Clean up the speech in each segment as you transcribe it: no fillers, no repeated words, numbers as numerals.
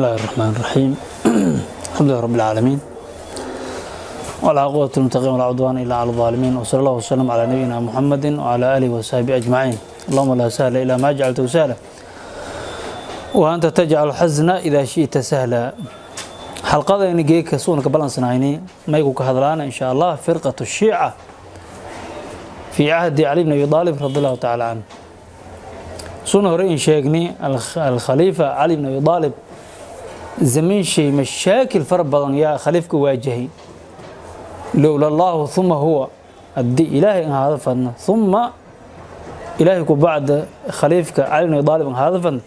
الله الرحمن الرحيم، الحمد لله رب العالمين، والعاقبة للمتقين، ولا عدوان إلا على الظالمين، وصلى الله وسلم على نبينا محمد وعلى آله وصحبه أجمعين. اللهم لا سهل إلا ما جعلته سهلا، وأنت تجعل الحزن إذا شئت سهلا. Xalqadayni geedka suunka balansanayni maygu ka hadlaan insha Allah firqatu shiica fi cahdi Cali bn Abi Aalib radi Allahu tacaala canhu. Suna hore in sheegni alkhaliifa Cali bn Abi Aalib zaminshay mashaakil fara badan yaa khaliifka waajahay. Lowla Allahu uma huwa, haddii Ilaahay an haada fadna, uma Ilaahay ku bacda khaliifka Cali bn Abi Aalib an haada fadna,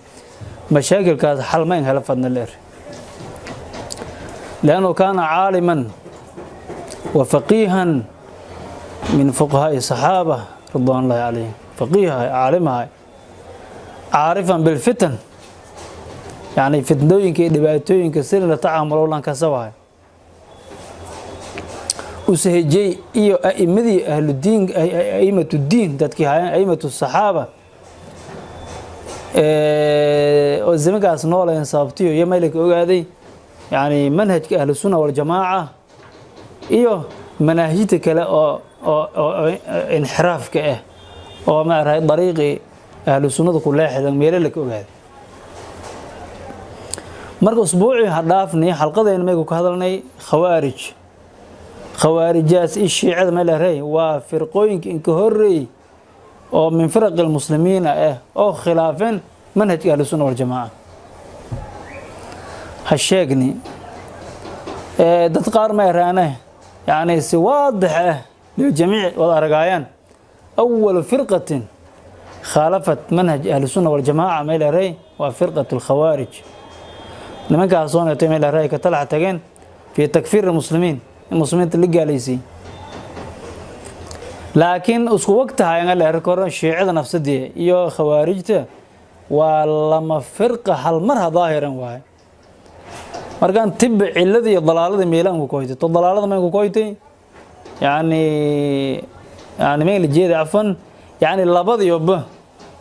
mashaakilkaas xal ma in hela fadna leer، لأنه كان عالما وفقيها من فقهاء الصحابة رضوان الله عليهم، فقيها، عالمها، عارفا بالفتن، يعني fitnooyinka iyo dhibaatooyinka si la tacaamulo lan kasawahay usahejey iyo a'imadii ahludiin, a'imatu diin, dadkii hayaan a'imatu saxaaba oo zamankaas nooleen sababtiyo iyo maylka ogaaday, yani manhajka ahlusunna waljamaaca iyo manaahijta kale oo inxiraafka ah oo maarahay dariiqii ahlu sunnada ku leexdan meelo la ka ogaaday. Marka usbuucii ha dhaafnay xalqadayna maygu ka hadalnay khawaarij. Khawaarijaas i shiicada may leeray waa firqooyinka inka horreeyey oo min firaqi almuslimiina ah oo khilaafeen manhajka ahlusunna waljamaaca. Ha sheegni dad qaar ma eraane, yani si waadix ah liljamiic wada aragaayaan, awalu firqatin khaalafat manhaj ahlusunna waljamaaca may leeray waa firqat alkhawaarij. Nimankaasoo neetay may leeray ka talax tageen fi takfiir almuslimiin, in muslimiinta la gaalaysay. Laakiin isku waqtahay la leer koro shiicada nafsadii iyo khawaarijta waa lama firqa hal mar ha daahiran waaye. Markaan tib cilada iyo dalaalada meelaan ku koytay to dalaalada ma ku koytay, yani ma la jeeda, afan, yani labadiiba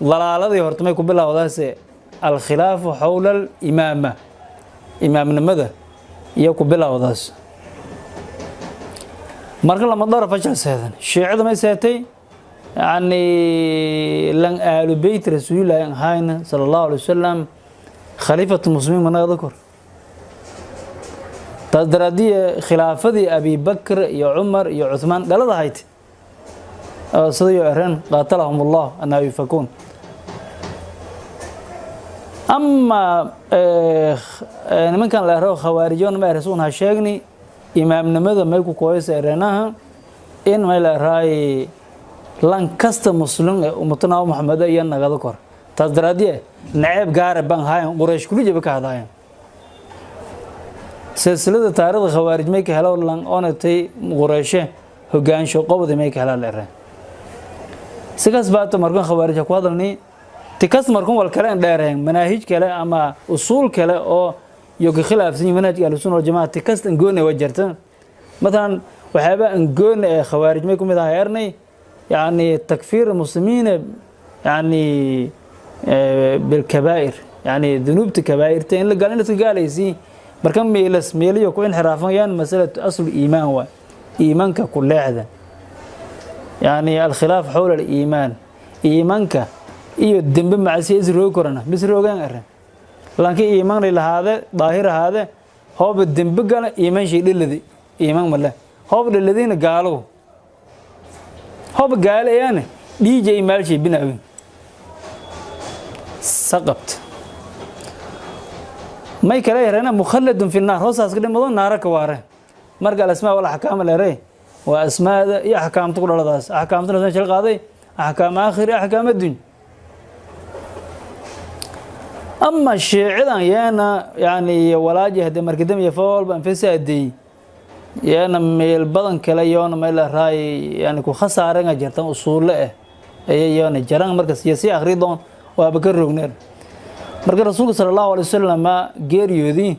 dalaaladii horta may ku bilowdaase alkhilaafu xawla alimaama, imaamnimada iyo ku bilowdaas. Marka lama daraf ashal seedan shiicada may seetay, yani lan aalu beyt rasuulillahi ahayna sala Allahu alay wasalam khaliifatu muslimiin managada kor. Taas daraadiye khilaafadii Abi Bakr iyo Cumar iyo Cuthmaan dhalada hayd sidayo ereen qaatalahum Allah anaa yufakuun. Ama nimankan la ero khawaarijoon ma eres un ha sheegni imaamnimada may ku kooysa ereenaha in may la eraay lan kasta muslim ee ummatana Muxamed iyo nagada kor. Taas daraadiye naceeb gaara baan hayan Quraysh kuli jaba ka hadaayan. Silsilada taariikhda khawaarij may ka helo lan oonatay Qurayshe hogaansho qobodi may ka helaan la ereen. Sikaas baato markan khawaarij ku hadalni tikas markan wal kale dheereen manaahij kale ama usuul kale oo iyo ka khilaafsan manhajka ahlu sunna wal jamaa tikas an gooni wajarta. Mathalan waxyaaba an gooni ee khawaarij may ku mid ahay ernay, yani takfiir muslimiin, yani bilkabaa'ir, yani dunuubta kabaa'irta in la gaalo, in la iska gaalaysiin. Marka meelas meeliyo ku inxiraafayaan masalatu aslu iimaan waa iimaanka ku leexda, yani alkhilaaf xawla aliimaan, iimaanka iyo dembe macasiya is roogi korana mis roogaan arrin. Laakiin iimaan lahaade daahir ahaade hooba dembe gala iimaan shay dhiladi iimaan male hooba dhiladiina gaalo hooba gaalayaane dhiijay maalshay binaawin saqabt may kala yareena mukhalladun fi naar hoosaas ka dhimado naara ka waare. Marka alasmaa wal axkaam leeray waa asmaada iyo axkaamta ku dhaladaas, axkaamtana shal qaaday axkaam aakhir, axkaam adduun. Ama shiicidan yeena yani walaaji hadee markidam iyo foolba anfasaadeey yeena meel badan kale yoona meel raay yani ku khasaaran jirtan usuule ah ayay yoona jaran. Markas iyo si akhri doon waaba ka rogneer. Marka rasuulka sala Allahu alay wasalam geeriyoodii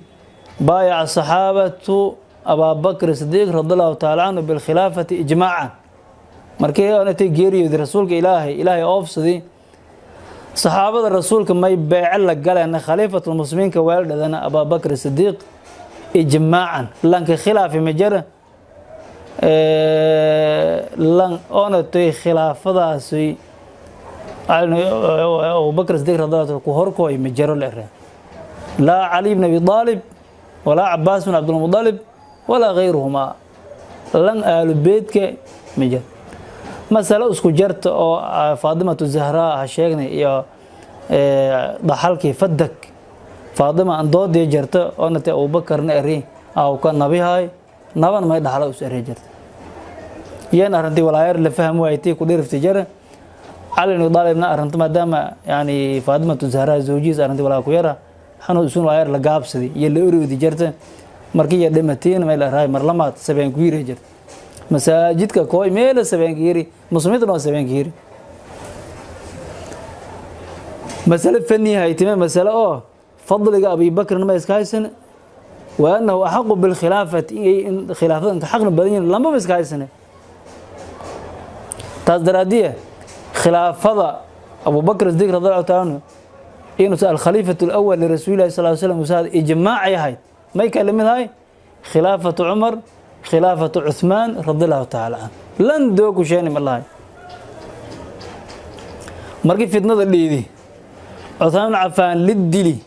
baayaca saxaabatu Abaa Bakr Sidiiq radi Allahu taala canhu bilkhilaafati ijmaacan. Markii onatay geeriyoodii rasuulka Ilaahay, Ilaahay oofsadii. Saxaabada rasuulka may beece la galeen khaliifatul muslimiinka weeldhadana Abaabakr Sidiiq ijmaacan, lanka khilaafi ma jara, lan oonatay khilaafadaasi Abubakr Sidiiq radiyallahu ku horkooy ma jaro la laa Cali ibn Abi Aalib walaa Cabaas bin Cabdulmudalib walaa gayruhumaa, lan aalu beedka ma jaro. Masalo isku jarta oo Faatimatu Zahraa ha sheegnay iyo dhaxalkii Fadak Faatima andoodii jarta oonatay Abubakarna eri aw ka nabihay naban may dhaxla us eri jarta yan arrintii walaayar la fahmi waaytay ku dhirifti jara. Cali ibn Aalibna arrinta maadaama yani Faatimatu Zahraa zawjiis arrintii walaa ku yara xanu isun walaayar la gaabsaday iyo la orodi jarta. Markii ya dhimatiin may la raay mar lamaad sabeen ku yiri jarta masaajidka kooy meel sabeen ku yiri muslimiinta noo sabeen ku yiri. Mas'ala fani haytime, mas'ala oo fadliga Abi Bakr ma iska haysan wa annahu ahaqu bil khilaafati, in khilaafada ka xaqna badan yihiin lama iska haysan. Taas daraadiye khilaafada Abu Bakr Siddiq radiyallahu ta'ala anhu inuu al khaliifatu al awwal li rasuulillahi sallallahu alayhi wasallam usaad ijmaac yahay may kala mid hay khilaafatu Umar, khilaafatu Uthman radiyallahu ta'ala anhu lan doo ku sheeni malahay. Markii fitnada dhiidi Uthman ibn Affan lidili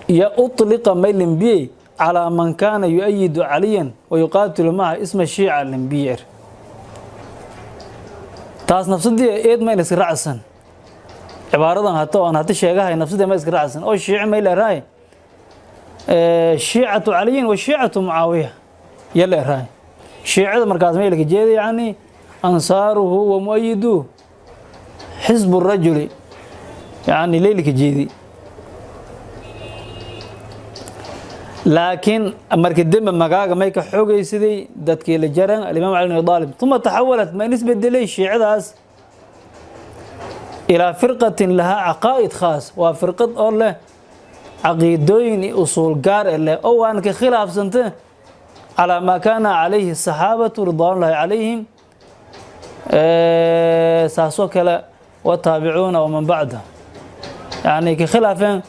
ya utliqa maylin bi ala man kana yu'ayyidu aliyan wa yuqatilu ma'a isma shi'a limbiyar. Taas nafsadii eed ma iska raacsan cibaaradan hata aan hata sheegahay nafsadii ma iska raacsan oo shiici ma ila raay shiicatu aliyin wa shiicatu Muawiya yalla raay shiicada markaas ma ila jeeday yani ansaaruhu wa muayiduhu xisbu rajuli yani leylka jeedi. Laakiin markii dambe magaaga may ka xoogaysaday dadkii la jaran al-imaam Ali ibn Talib thumma taxawalat ma nisbedelay shiicadaas ila firqatin laha aqaa'id khaas, waa firqad oo leh caqiidooyin iyo usuul gaar ah leh oo aan ka khilaafsantay calaa maa kaana calayhi saxaabatu ridwaanullahi calayhim, saasoo kale wataabicuuna waman bacda, yani ka khilaafeen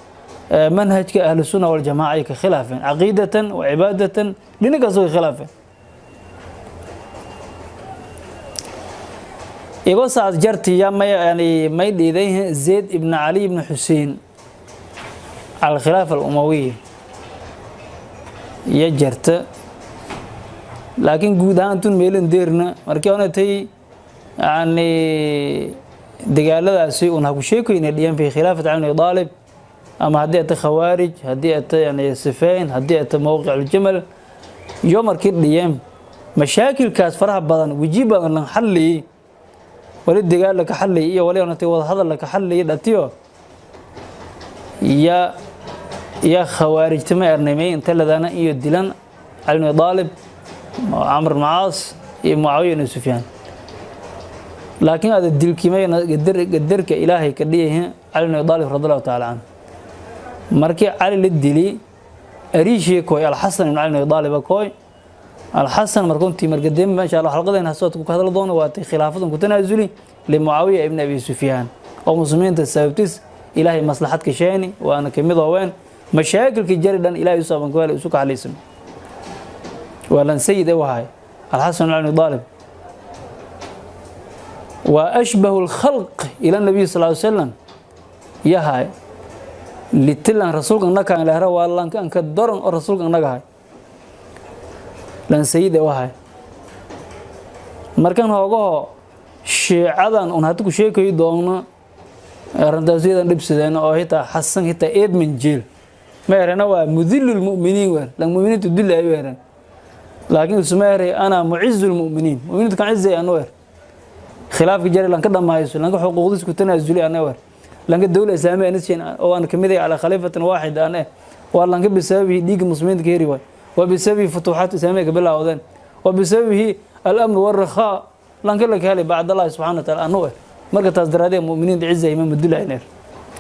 manhajka ahlu sunna waljamaaca ay ka khilaafeen caqiidatan wa cibaadatan, dhinankaas way khilaafeen. Igo saas jartiya may yani may dhiiday Zayd ibn Ali ibn Hussein al khilaafa al umawiya ya jarta, laakiin guud ahaan tun meelin deerna markii ona tay yani dagaaladaasi un ha ku sheekayna dhiyan fi khilaafat Ali ibn Talib ama haddii ay tahay khawaarij, haddii ay tahay yani Sifayn, haddii ay tahay mowqic al-Jamal iyo markii dhiyeen mashaakilkaas faraha badan weji badan lan xalliyey wali dagaal la ka xalliyey iyo wali ona tay wada hadal la ka xalliyey dhatiyo ya khawaarijtama ernimay inta ladana iyo dilan Ali ibn Talib, Amr ibn Aas iyo Muawiya ibn Sufyaan. Laakiin ada dilkimay gadarka Ilaahay ka dhiyay Ali ibn Talib radiyallahu ta'ala anhu. Markii Cali la dili ariishii kooy Al-Hasan ibn Ali ibn Talib kooy Al-Hasan markuntii markadeen ma insha Allah xalqadeen hasood ku hadal doono waa tay khilaafadan ku tanaasuli li Muawiya ibn Abi Sufyaan oo muslimiinta sababtiis Ilaahay maslaxad ka sheeni waana kamid haween mashaakilka jari dhan Ilaahay soo ban ku isu kaxalaysan waa lan sayid wahay Al-Hasan ibn Ali ibn Talib wa ashbahu al-khalq ila nabiy sallallahu alayhi wasallam yahay litilan rasuulka naga aan lahra waa lanka an ka daran oo rasuulka naga hay lan sayid wahay. Markan hoogaho shiicadan un hada ku sheekayo doono arrintaas iyadan dhibsadeen oo hitaa Xasan hitaa Edmund Jill ma erena waa mudillul mu'miniin weer lan mu'miniintu dil ay weereen, laakiin isma eray ana mu'izzul mu'miniin mu'miniintu kan cizzay aan weer khilaafka jari lan ka dhamayso lan ka xuquuqdiis ku tanaasuli aan weer lanka dawla islaamiga aan iseen oo aan kamid ah ala khaliifatan waaxid aan waa lanka bisababi dhiig muslimiinta ka heri waay wa bisababi futuuxaat islaamiga ka bilaawdeen wa bisababihi al-amn war-rakhaa lanka la kaalay bacd Allah subhanahu wa ta'ala anu marka taas daraadee mu'miniinta cizzay ma mudulayneen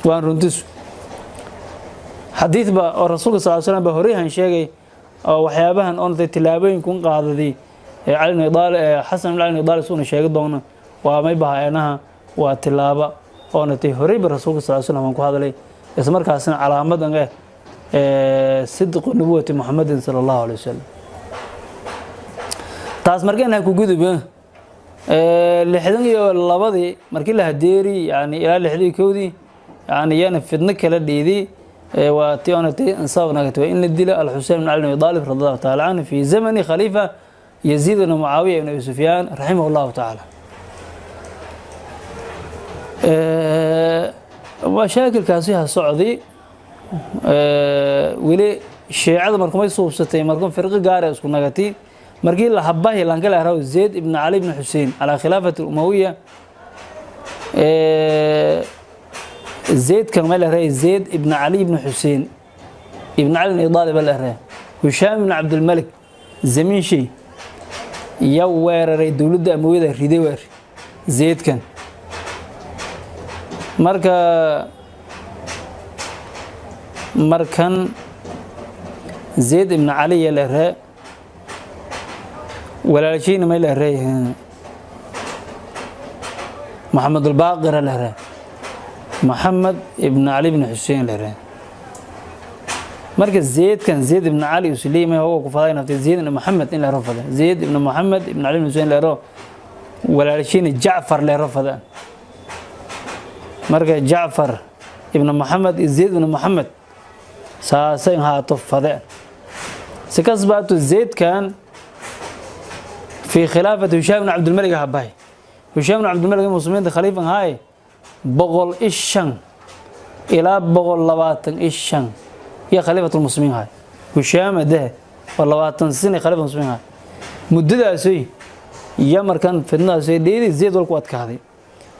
waan runtis xadiid ba oo rasuulka sallallahu alayhi wasallam ba horeeyaan sheegay oo waxyaabahan oo tilaabooyin kun qaadaday ee Ali ibn Talib Hasan ibn Ali ibn Talib suuna sheegay doono waa may bahaynaha waa tilaaba Oona tay horeyba Rasuulka sal slam aan ku hadlay, isla markaasna calaamadan sidqu nubuwati Muxamedin sala Allahu alay wasalam. Taas markeen ha ku gudub 62-dii markii la hadeeri, yani ilaa 61-dii, yani yana fidno kala dhiidi. Waa ti oona tay insaab nagatay in la dilo Alxusein ibn Cali bn Abi Aalib radi Allahu taala canhu fi zamani khaliifa Yaziid ibn Mucaawiya ibn Abi Sufyaan raximah Allahu tacaala. Mashaakilkaasi ha socday weli. Shiicada markumay suubsatay markuu firqo gaara isku nagatay markii la habahi lankala raw Zayd ibn Cali ibn Xusein calaa khilaafati umawiya. Zaydkan ma la raay Zayd ibn Cali ibn Xusein ibn Cali ibn Abi Aalib la raay Hishaam ibn Cabdilmalik zamiinshay ya weeraray dowladda Amawiyada riday weer Zaydkan. Marka markan Zayd ibn Cali ya la raay walaalshiina may la raay Maxamed Albaaqir la raay Maxamed ibn Cali ibn Xuseen la raay. Marka Zaydkan Zayd ibn Cali usleey may hoga ku faday naftay Zayd ibn Maxamed in la rafada Zayd ibn Maxamed ibn Cali ibn Xuseen la rao walaalshiina Jacfar la rafada. Marka Jacfar ibn Maxamed iyo Zayd ibn Maxamed saasay haato fade. Si kasbaatu Zaydkan في خلافة هشام بن عبد الملك هباي هشام بن عبد الملك المسلمين خليفة هاي 105 إلى 125 هي خليفة المسلمين هاي هشام ده 20 سنة خليفة المسلمين هاي مدة سوي يا مركان في الناس ديدي زيد والقوات كهذه.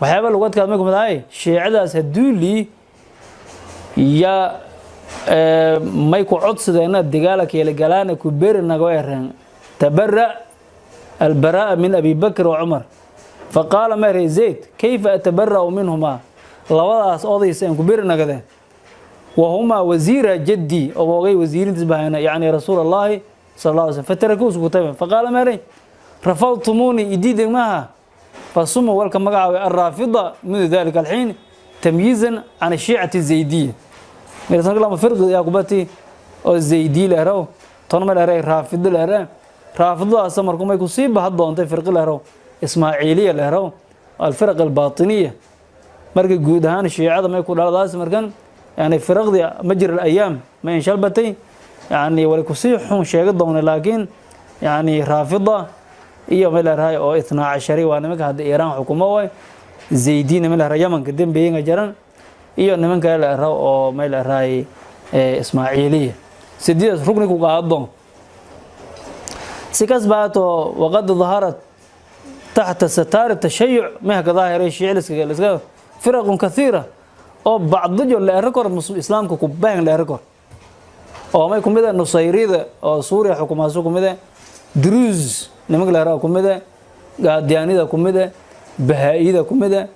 وحيابا القوات كهذه ما هاي شيعة هدولي يا ما يكو عدس دينا دقالك يلي قالانا كبير النقويرين تبرأ البراء من أبي بكر وعمر. فقال ماري زيد: كيف أتبرأ منهما؟ لوضع أوضي سين كبير نقده وهما وزير جدي أو غير وزير تسبحنا يعني رسول الله صلى الله عليه وسلم. فتركوه سكوتين. فقال ماري: رفضتموني إديد معها. فصموا ولكم مقعوا الرافضة منذ ذلك الحين تمييزا عن الشيعة الزيدية. لما فرق يا قبتي أو الزيدي لهرو طالما لهري رافض لهري رافضة أسمركم ما يكون بهذا أنت فرق لهرو إسماعيلية لهرو الفرق الباطنية. مرق جودهان الشيعة ما يكون على ذا مرقن يعني فرق دي مجرى الأيام ما ينشلبتي يعني ولا كسيحون شيء قدهم، لكن يعني رافضة إيه ما لهري أو 12 وأنا مك هذا إيران حكومة واي زيدين ما لهري يمن قدام بيجنا جران إيه نمك لهرو أو ما لهري إسماعيلية سديد ركنك وقعدهم. سكاس بعته وقد ظهرت تحت ستار التشيع ما هكذا ظاهر الشيعة لسك فرق كثيرة أو بعض دول لا ركور إسلام كوبان لا ركور أو ما يكون مذا نصيري ذا أو سوريا حكومة سوكم مذا دروز نمك لا رأكم مذا قادياني ذا كم مذا بهائي ذا كم مذا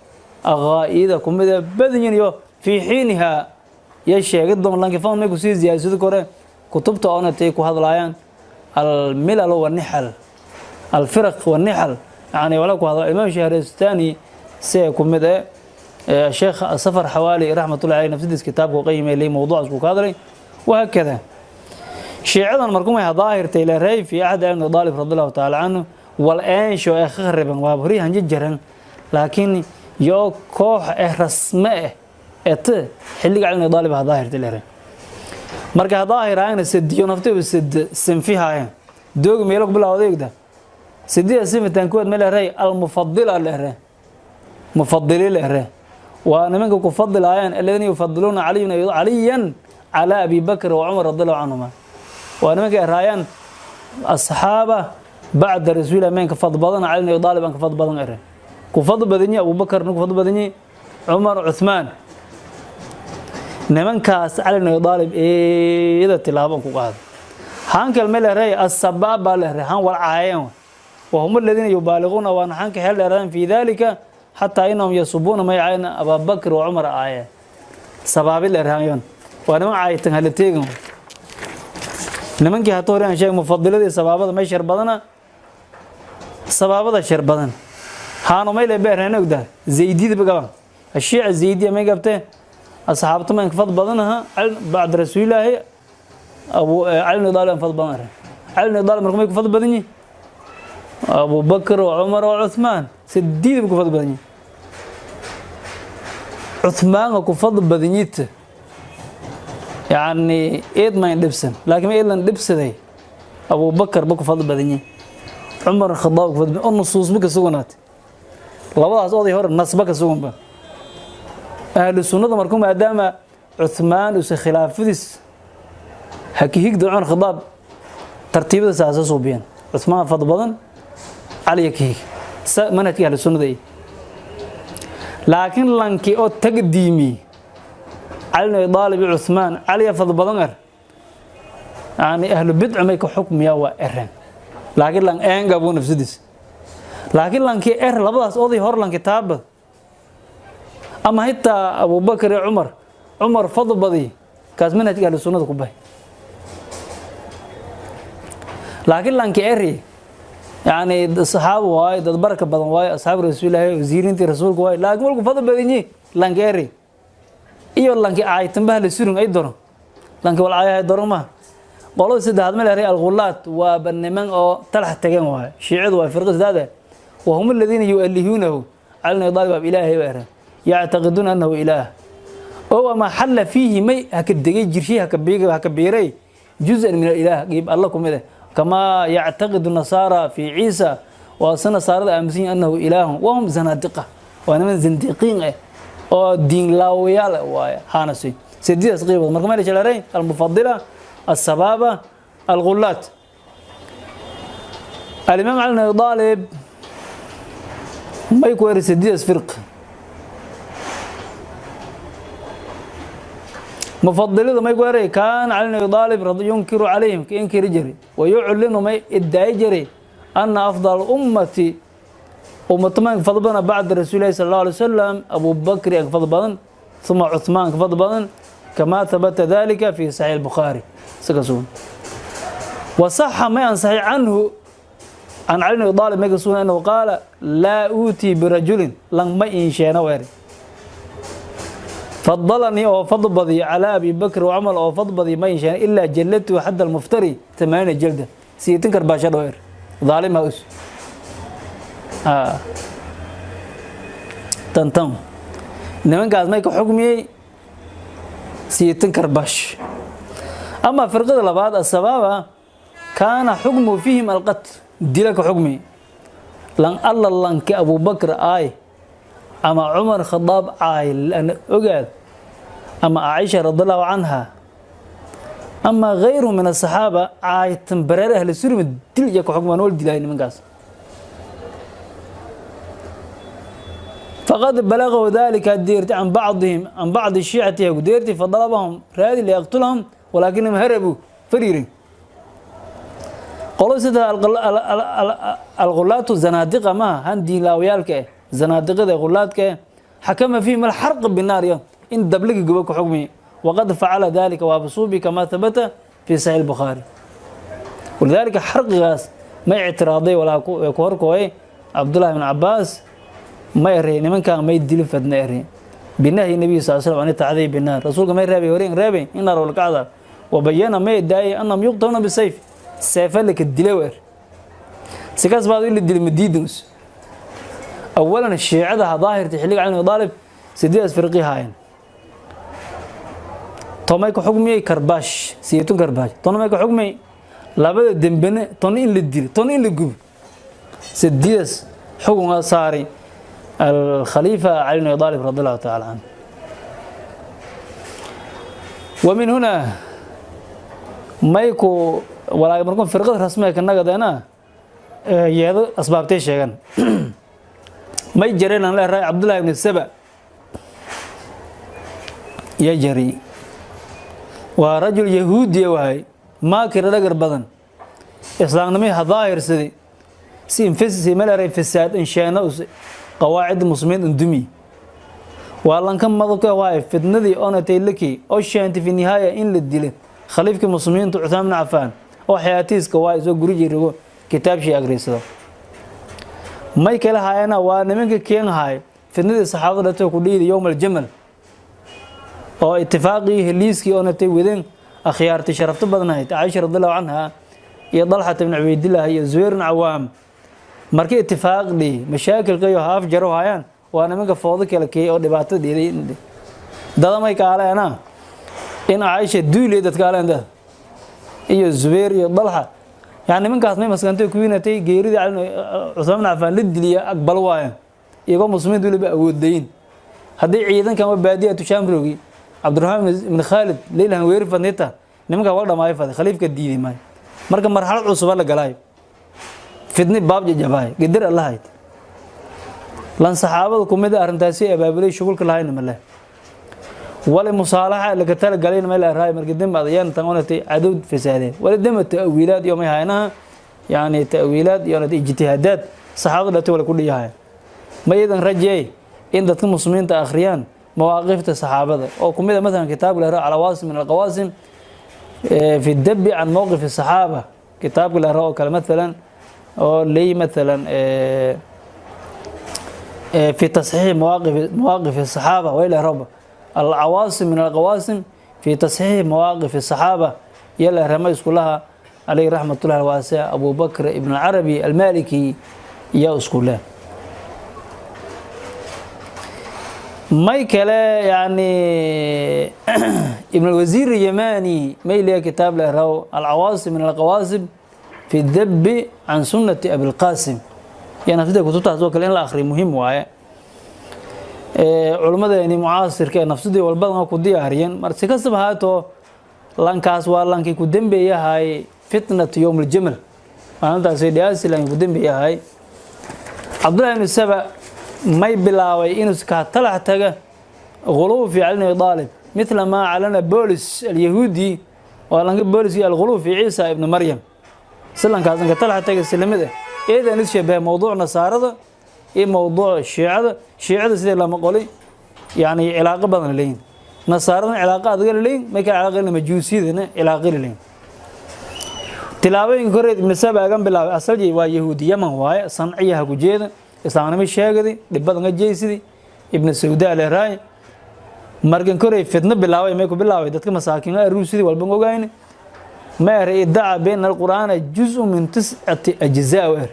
أغائي ذا كم مذا بدنيا يو في حينها يشيع قدام الله كفاهم ما يكون زيادة كورة كتبت أنا تيكو هذا العيان الملل والنحل الفرق والنحل يعني ولا هذا الإمام شهرستاني سيكون مدى الشيخ السفر حوالي رحمة الله عليه نفس كتاب وقيمة لي موضوع كادري وهكذا. شيعة المركومة ظاهر تيلري في عهد ابن طالب رضي الله تعالى عنه والآن شو خربا وابريها ججرا لكن يو كوح رسمه ات حلق على طالب ظاهر تيلري marka daahir ayna sidiyo naftay sid sinfihaayeen doog meelo bilawday sidiya sinfitan kood meel ray al mufaddila la mufaddili la wa nimanka ku faddilayaan alladina yufaddiluna aliyan ala Abi Bakr wa Umar radiyallahu anhuma wa nimanka raayaan asxaaba ba'da rasuul man ka fad badan Ali ibn Talib ka fad badan ere ku fad badani Abu Bakr ku fad badani Umar Uthman nimankaas Cali ibn Abi Talib eeda tilaabo ku qaad hanka meel ray as-sabab la han wal aayeen wa hum alladhina yubaalighuna wa hanka hal dheeraan fi dhalika hatta innahum yasubuna ma yaayna Abu Bakr wa Umar aayeen sababi la rahayon wa niman aaytan hal teegan nimankii hato hore aan sheeg mufadiladii sababada ma shar badana sababada shar badan haano meel beereen ogda zaydida bagaban الشيعة الزيدية ما قبته أصحاب طبعا فضل بدنها بعد رسول الله أبو علي بن طالب فضل بدنها علي بن طالب مركم فضل بدني أبو بكر وعمر وعثمان سديد بكفضل بدني عثمان كفضل بدنيت يعني إيد ما يلبسن لكن ما إيد لبس ذي أبو بكر بكفضل بدني عمر الخطاب كفضل بدني النصوص بك سجنات لبعض أصدي هور النص بك سجن بقى أهل السنة مركم أدام عثمان وس خلافة هكي هيك عمر الخطاب ترتيب الأساس وبين عثمان فضل بدن علي هيك منهج أهل السنة ذي لكن لانكي أو تقديمي علي طالب عثمان علي فضل بدن يعني أهل البدع ما يكون حكم يا وإرهن لكن لان أين جابوا نفسدس لكن لانكي إر لبعض أصدي هور لانكي تاب أما حتى أبو بكر عمر عمر فضل بدي كاز منهج أهل السنة كبه لكن لانكي إري يعني الصحابة وايد البركة بدن وايد أصحاب رسول الله وزيرين رسولك وايد لكن ولكم فضل بدني لانكي إري إيه والله لانكي عايتن به للسورين أي درهم لانكي والعاية درهم ما قالوا سيد هذا من الغلات وبنمان أو تلح تجمع وايد شيعة وفرقة هذا وهم الذين يؤلهونه على يضرب بإله وإره يعتقدون أنه إله هو ما حل فيه مي هكدجي جرشي هكبيجي هكبيري جزء من الإله يبقى الله كم إله كما يعتقد النصارى في عيسى وصلنا صار أمسين أنه إله وهم زنادقة وأنا من زنديقين أو دين لاويال وهانسي سيدي صغير مركم اللي شلارين المفضلة السبابة الغلات الإمام علي بن طالب ما يكون سيدي فرق مفضلة ما يقول كان علي بن طالب رضي ينكر عليهم ينكر جري ويعلن ما يدعي جري أن أفضل أمتي أمة من فضلنا بعد رسول الله صلى الله عليه وسلم أبو بكر فضل ثم عثمان فضل كما ثبت ذلك في صحيح البخاري سكسون وصح ما ينصح عنه عن علي بن طالب ما يقصون أنه قال لا أوتي برجل لن ما إنشان ويري فضلني أو فضبضي على أبي بكر وعمر أو فضبضي ما ينشان إلا جلدته حد المفتري 80 جلدة سيتنكر باشا دوير ظالم هاوس تنتم نمن قاعد ما يكون حكمي سيتنكر باش. أما فرقة لبعض السبابة كان حكمه فيهم القتل ديلك حكمي لأن الله لأنك أبو بكر آي أما عمر خطاب آي لأن أقعد أما عائشة رضي الله عنها أما غيره من الصحابة آي تنبرر أهل السوري ديلك حكمه نول ديلين من قاس. فقد بلغه ذلك الديرت عن بعضهم عن بعض الشيعة وديرتي فضربهم رادي ليقتلهم ولكنهم هربوا فريرين. قالوا سيدة الغلاة الزنادقة ما هندي لاويالك زنادقة غلاتك حكم فيهم الحرق بالنار يوم إن دبلك جواك حكمي وقد فعل ذلك وابصوبي كما ثبت في صحيح البخاري. ولذلك حرق غاز ما اعتراضي ولا كوركوي عبد الله بن عباس ما يري نمن كان ما يدل فدنا يري بالنهي النبي صلى الله عليه وسلم عن التعذيب بالنار رسولك ما يرابي ورين رابي إن نار والقعدة وبين ما يدعي أنهم يقتلون بالسيف السيف لك الدلوير سكاس بعض اللي الدل مديدنس. أولا الشيعة ده ظاهر تحليق عن طالب سيدي أسفرقي هاين طميك حكمي كرباش سيتون كرباش طميك حكمي لابد الدنبنة طنين للدل طنين للجب سيديس حكم صاري الخليفة علي بن طالب رضي الله تعالى عنه. ومن هنا ما يكو ولا يمركم فرقة رسمية كنا قدنا يهذا أسباب تيشيغان ما يجري لنا رأي عبد الله بن السبع يجري ورجل يهودي وهي ما كر دقر بدن إسلام نمي هظاهر سدي سي ملاري فساد إن شاء قواعد المسلمين اندمي والله كم مضك واقف فتنة أنا تيلكي أو شيء أنت في النهاية إن للدليل خليفة المسلمين عثمان بن عفان أو حياتيس كواي زو جريجي رجو كتاب شيء أجريسه ما يكله هاي أنا وأنا منك كين هاي fitnadii saxaabada dhatay ku dhiidi yowm aljamal oo itifaaqii heliiskii oo natay wadeen akhyaartii sharafta badnayd Caaisha radhiyallahu anha iyo Dalxa ibn Ubaydillah iyo Zubayr ibn Awaam markii itifaaqdii mashaakilka iyo haaf jaro hayaan waa nimanka foodo kala keeyay oo dhibaato dhiiday dadamay kaaleena in Caaisha duulay dadka kaaleen dad iyo Zubayr iyo Dalxa yani nimankaas may maskantay ku wiinatay geeridii Cali Uthman ibn Affan la diliya aqbal waayeen iyagoo muslimiintu waliba awood dayin haddii ciidankan waa baadiya tushaam roogi Cabdurrahmaan ibn Khalid leeyahay weerar fadnita nimanka waa dhamaay faday khaliifka diiday maay marka marxalad cusub la galay fidni baab jajabaay gidir Allah hayd lan saxaabada kumid arintaasi abaabulay shughulka lahayn ma leh wali musaalaxa laga tala galay ma la raay markii dambe adayaan tan oonatay cadow fasaadeen wali dambe ta'wiilaad iyo ma haynaha yaani ta'wiilaad iyo ijtihaadaad saxaabada dhatay wala ku dhiyahay ma iidan rajay in dadka muslimiinta akhriyaan mawaaqifta saxaabada oo kumid ah kitaab la raac alawaasim min alqawaasim fi dabi an mawqif الصحابه kitaab la raac kala مثلا oo lay مثلا في تصحيح مواقف الصحابه وإلى رب العواصم من القواسم في تصحيح مواقف الصحابة يلا رميس كلها عليه رحمة الله الواسعة أبو بكر ابن العربي المالكي يا اسكولا مايكل يعني ابن الوزير اليماني ميل كتاب له العواصم من القواسم في الذب عن سنة أبي القاسم يعني نفسه كتبتها سوى كلين الآخر مهم واي culimada yani mucaasirka ee nafsadii walbadan ku diyaariyeen marsi kasaba haato lankaas waa lankii ku dambeeyahay fitnatu yawm aljamal maalintaas ay dhiyaasi lankii ku dambeeyahay Cabdullah ibn Saba may bilaaway inuu ka talax taga غلو في علي طالب مثل ما علنا بولس اليهودي وlanka بولس الغلو في عيسى ابن مريم سلانkaas ka talax taga silamada eedan is shabaha mawduuc nasaarada ee mawduuc shiicada sidii lama qolay yani cilaaqo badan leeyin nasaarada cilaaqo adag leeyin ma ka cilaaqo majuusiyadana cilaaqo leeyin tilaabooyinka koreed ibn Saba agan bilaabay asalji waa yahuudi Yaman waaye sanciyaha ku jeeda islaamnimo sheegadi dhibadan jeysidi ibn Sauda leeray markan korey fitna bilaabay ma ku bilaabay dadka masaakiinta aruusidi walba ogayn ma idaa been alquraan juz'u min tis'ati ajzaa war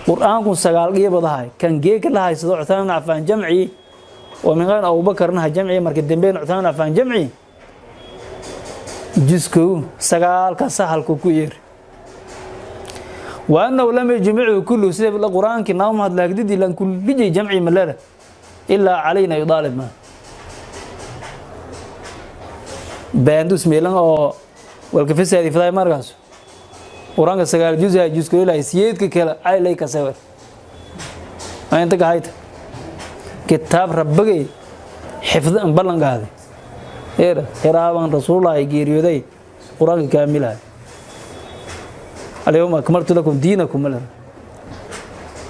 quraanku sagaal qeybadahay kan geeka la haysado Uthman ibn Affan jamci oo min qaan Abu Bakarna jamci markii dambeyn Uthman ibn Affan jamci juzku sagaal ka sahalku ku yir wa annahu lam yajmi'u kullu sabab alquraanki naam had laagdidi lan kulli jamci malala illa alayna yudalib ma baandus meelan oo walka fasaadi faday markaas quraanka sagaal juz ay juzku ilaa siyeedka kala ay lay ka sawir ma inta ka hayta kitaab rabbigay xifd an ballan qaaday eer hiraaban rasuulullaahi geeriyooday quraanka kaamilahay alyawma akmaltu lakum diinakum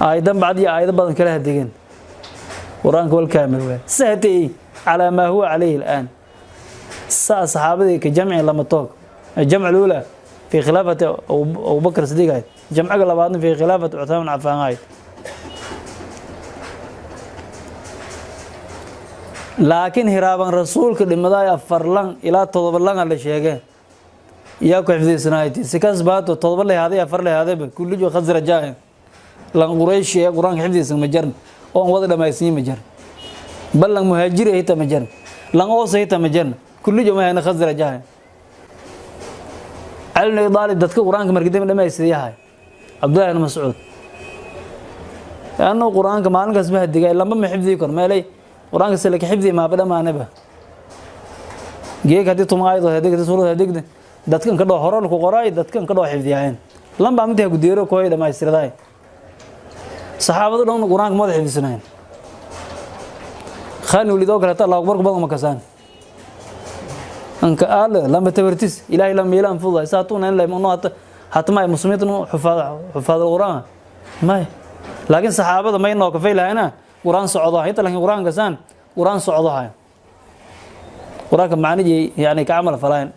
aayadan bacdi aayado badan kala hadegeen quraanka wal kaamil waa sahtay ala ma huwa alayhi al'an saa saxaabadii ka jamci lama toog الجمع الأولى في خلافة أبو بكر الصديق هاي جمع لبعضنا في خلافة عثمان بن عفان هاي لكن هرابا رسولك لمضاي أفرلان إلى تضبلان على شيء يا كيف سنايتي سكاس باتو تضبل لي هذا أفر لي هذا كل جو خزر جاي لان قريش يا قرآن حفظ سن مجرن أو وضع لما يسني مجرن بل لان مهاجر هي تمجرن لان أوس هي تمجرن كل جو ما هنا خزر جاي علي ضالب dadka quraanka markii dambe dhameystay Abdullah ibn Mas'ud laana quraanka maalin kaas ma hadigay lama ma xifdi karo meelay quraanka sida ka xifdi ma badamaanaba geeg hadii tumaaydo hadigda suurada hadigda dadkan ka dhoo horal ku qoray dadkan ka dhoo xifdiyeen lamba mid ku deero kooy dhameystirday saxaabadu dhan quraanka ma xifdisanayn khan walido kale ta Allahu akbar badan ma kasaan anka aal lama tawartis ilaahi lam yeelan fuday saatuna in la imano hatta ma muslimiintu xufaad quraan may laakiin saxaabada may noo ka feelayna quraan socdo inta laakiin quraanka saan quraan socdo hay quraanka macniji yaani ka amal falaan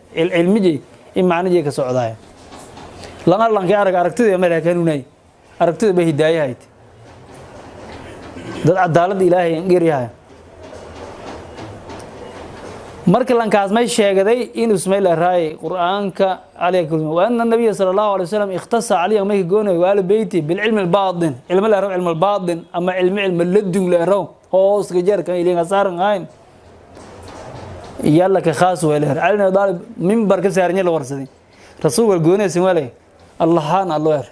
ilmiji in macniji ka socdaay lana lanka arag aragtida ma laakanunay aragtida ba hidaayay Dad cadaalad Ilaahay ingiryahay. Marka lankaas may sheegaday inuu Ismaaciil raay Quraanka Ali kulmi wa anna nabiy sallallahu alayhi wasallam ikhtassa Ali may goonay wal beyti bil ilm al batin, ilm al ilm al batin ama ilm ilm ladun la raw hoos ka jarka ilaa saaran hayn yalla ka khaas weelay. Ali ibn Talib minbar ka saarnay la warsaday rasuul wal goonaysan walay Allahan Allah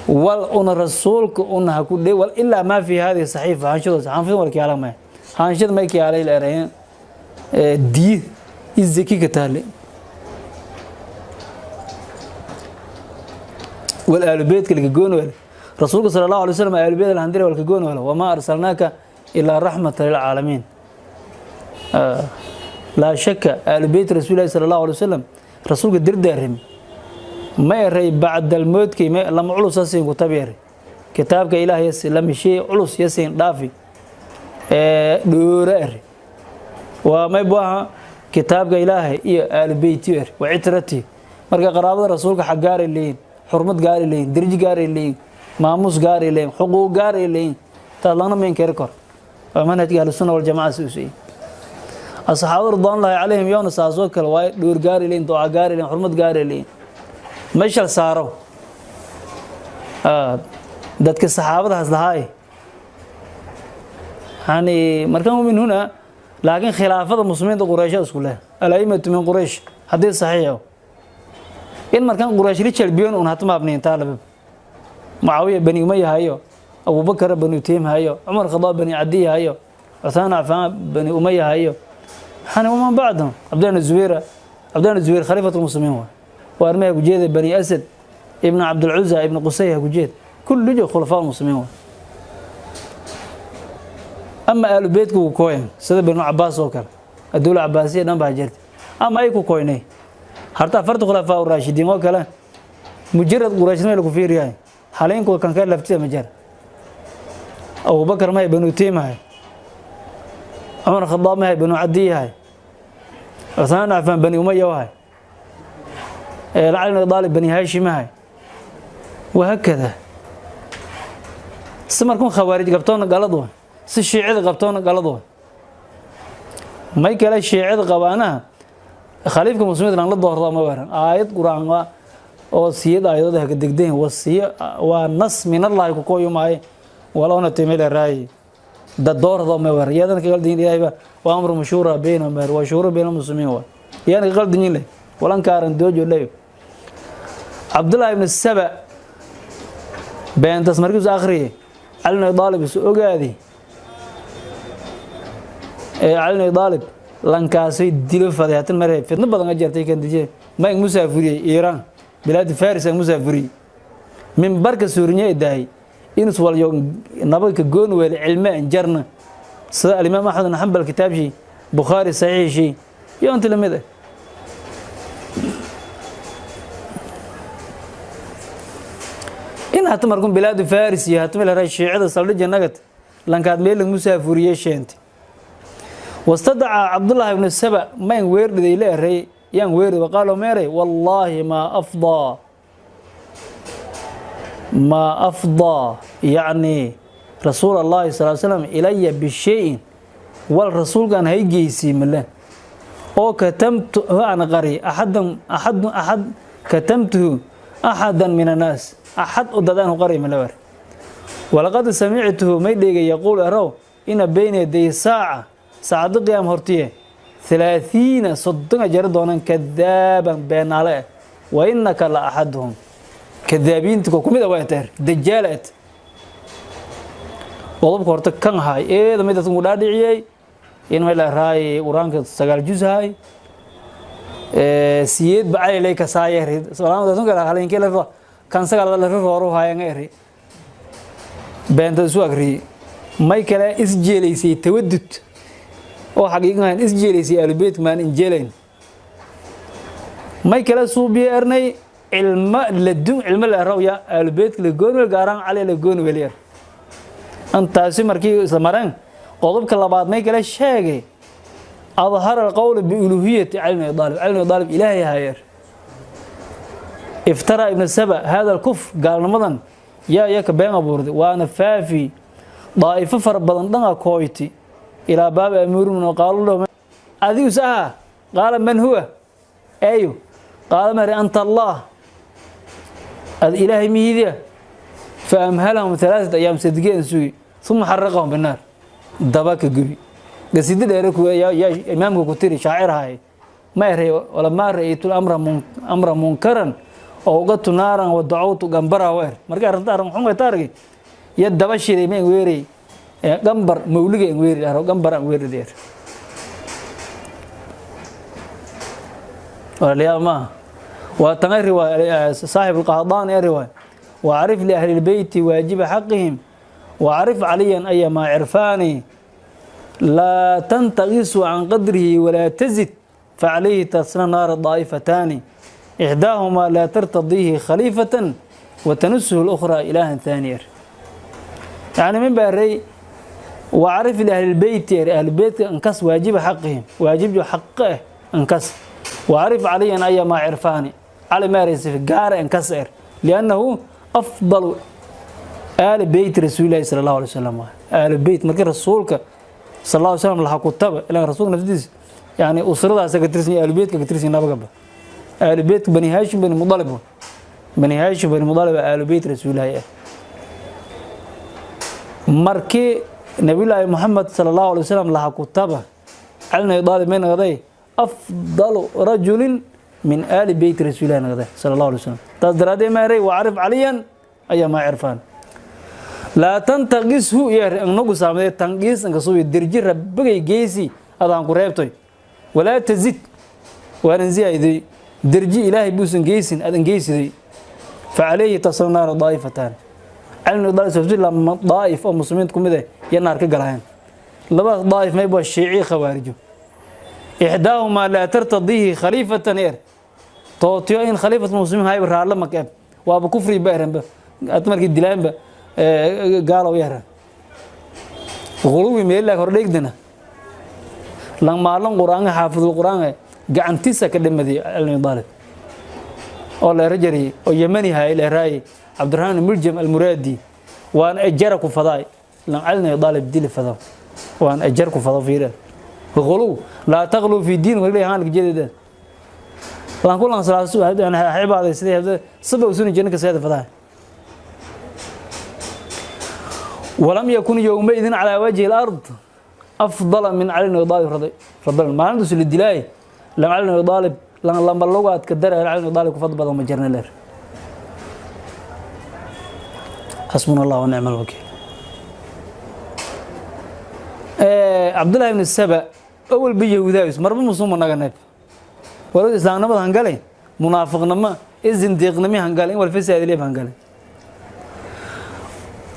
wal un rasuulka un ha ku dhay wal illa ma fi hadhihi sahifa hanshada hanfid wal kiyaalama hanshad may kiyaalay la erayeen di izaki ka taale wal ahlu bayt kala goon wal rasuulka sallallahu alayhi wasallam ahlu bayt la handire wal ka goon wal wama arsalnaaka illa rahmatan lil alamin. La shakka ahlu bayt rasuulahi sallallahu alayhi wasallam rasuulka dirdaarimi ma eray bacda almowdki lama culus asiin ku tabeer kitaabka Ilaahay lama shay culus yasiin dhaafi dhoora er waa may baaha kitaabka Ilaahay iyo ahlu beyti er wa itrati. Marka qaraabada rasuulka xaq gaar leeyin, xurmad gaar leeyin, darajo gaar leeyin, maamus gaar leeyin, xuquuq gaar leeyin, taadlana ma inkari karo. Waa manhajka ahlu sunna wal jamaa suusay asxaabada ridwanullahi calayhim yoona saasoo kale waa dhoor gaar leeyin, duca gaar leeyin, xurmad gaar leeyin. Meesha saaro dadka saxaabadaas lahaay yani markaan min huna, laakiin khilaafada muslimiinta Quraysh isku leh alaymatu min Quraysh hadii saxiix in markaan Quraysh la jalbiyoon un hatma abniin taalab Muawiya bani Umayya hayo, Abu Bakr bani Taym hayo, Umar Khadaab bani Adi hayo, Uthman Affan bani Umayya hayo, hani ومن بعدهم عبد الله بن الزبير خليفة المسلمين وارميه وجيد بني أسد ابن عبد العزى ابن قصي وجيد كل جو خلفاء المسلمين. أما آل بيتك وكوين سيد بن عباس وكر الدولة العباسية نبع جرت أما أيكو كويني حتى فرد خلفاء الراشدين وكلا مجرد قريش ما لكو في رياي حالين كو كان كان لفتي مجر أبو بكر ما بنو تيم هاي، عمر الخطاب ما بنو عدي هاي، عثمان عفان بني أمية وهاي، علي بن طالب بني هاشم هاي، وهكذا. سمر كون خوارج قبطونا قلدوا، الشيعة قبطونا قلدوا. ما يكلا الشيعة قبانها خليفة المسلمين لأن الظهر ما ورن آيات قرآن أو سيد آيات هك دقدين والسي والنص من الله يكون يوم آي ولا نتمل الرأي ده الظهر ما ورن يا ذنك قال دين إلهي وأمر مشورة بينهم وشورى بين المسلمين هو يعني قال دين له ولا انكار دوج ولا عبد الله بن السبأ بين تسمركز آخره علنا طالب سوق هذه علنا طالب لانكاسي دلو فضيحة المرة في نبض نجارتي كان دجى ما مسافري إيران بلاد فارس مسافري من بركة سوريا داي إنس واليوم نبض كجون والعلماء جرنا سواء الإمام أحمد بن حنبل كتاب شيء بخاري صحيح شيء يوم تلميذه إن هتمركم بلاد فارس يا هتمل هراي الشيعة صار جنقت لانكاد ميل مسافرية شنت واستدعى عبد الله بن السبأ ما ينوير ذي لا ري ينوير وقالوا ميري والله ما أفضى يعني رسول الله صلى الله عليه وسلم إلي بالشيء والرسول كان هيجيسي من الله أو كتمت أنا قري أحد أحد أحد كتمته أحدا من الناس أحد أددانه قري من الأور ولقد سمعته ميديق يقول أرو إن بين يدي ساعة ساعة قيام هرتيه 30 صدق جردونا كذابا بين عليه وإنك لأحدهم كذابين تكوكم إذا ويتر دجالات والله بكرتك كان هاي إيه ده ميدا تقول أدعي إنه إلى راي ورانك سجال جزء هاي إيه سيد بعلي ليك ساير سلام ده تقول على إنك لا كان سجال لا في هاي غيري بين تسوق ما يكلا إسجيلي سي تودت oo xaqiiqan isjeelaysi albeet maan injeelayn may kala suubiyeernay ilma ladun ilma la rawya albeet la goon gaaran cali la goon weliyar antaasi markii isla mareen qodobka labaad may kala sheegay adhar alqawl bi uluhiyyati ali ibn talib ilaahi hayr iftara ibn saba hada al kufr gaalnimadan Yaa ka been abuurday waana faafi daa'ifo fara badan dhan kooyti ilaa baab amiirun oo qaalu lahu adigu saha qaala man huwa ayu qaala mari anta Allah ad ilaahi mihidiya fa amhalahum 3 ayaam sadgeen sugi thumma harraqahum binnar dabaka gubi qasida dheer ku yaa imaamka ku tiri shaacir hay ma eray wala ma ra'aytu amra amra munkaran oo qatu naaran wa da'awtu gambara weer marka arrinta arrin xun way taarigi ya daba shiray ma weeray gambar mawliga in weeri dharo gambar aan weeri dheer wala ma wa tan riwaaya saaxib al-qahdaan ee riwaaya وعرف لأهل البيت واجب حقهم وعرف عليا أيما عرفاني لا تنتقص عن قدره ولا تزد فعليه تصل نار ضائفتان إحداهما لا ترتضيه خليفة وتنسه الأخرى إلها ثاني. يعني من باري وعرف لأهل البيت أهل البيت انكس واجب حقهم واجب حقه انكس وعرف عليا أيما عرفاني على ما ريسف قار انكسر لأنه أفضل آل بيت رسول الله صلى الله عليه وسلم. آل بيت مركز رسولك صلى الله عليه وسلم لها كتابة إلى رسول نفسه يعني أسرة سكترسني آل بيت كترسني نبقى آل بيت بني هاشم بني مطلب بني هاشم بني مطلب آل بيت رسول الله. مركي نبي الله محمد صلى الله عليه وسلم لها كتابة علنا يضال من غدي أفضل رجل من آل بيت رسول الله صلى الله عليه وسلم. تدرى ما ري وعرف عليا أي ما عرفان لا تنتقصه يا نقص عملية تنقيس نقصه الدرجة ربك يجيسي هذا عن قريبتي ولا تزيد وأنزي إذا درجة إلهي بوس نجيسين هذا نجيسي فعليه تصل نار ضائفتان علم ضائف سبزي لما ضائف أو مسلمين تكون مذا ينار كجرهان لباس ضائف ما يبغى الشيعي خوارجه إحداهما لا ترتضيه خليفة إير توطيين خليفة المسلمين هاي برا لما كاب وأبو كفري بهرن به أتمرك الدلائم به قالوا يهرن غلوي ميل لك هرليك دنا لما علم قرآن حافظ القرآن قعنتيسة كلمة دي علم ضالب والله رجري ويمني هاي الهراي عبد الرحمن الملجم المرادي وأنا أجرك فضاي لما علم ضالب دي الفضاء وأنا أجرك فضاء في غلو لا تغلو في الدين ولا هانك جديد لان كل أنا أنا حبا هذا سيد صبا وسوني جنك سيد فضاء ولم يكن يومئذ على وجه الأرض أفضل من علي بن أبي طالب رضي الله ما عنده سل الدلاي لم علي بن أبي طالب لما اللغة تقدر علي بن أبي طالب وفضل بدل ما جرنا له. حسبنا الله ونعم الوكيل. عبد الله بن السبأ أول بيهوداوس مرة مسلم نغنب ولو إسلام نبض هنقلي منافق نما الزنديق نمي هنقلي والفساد اللي هنقلي.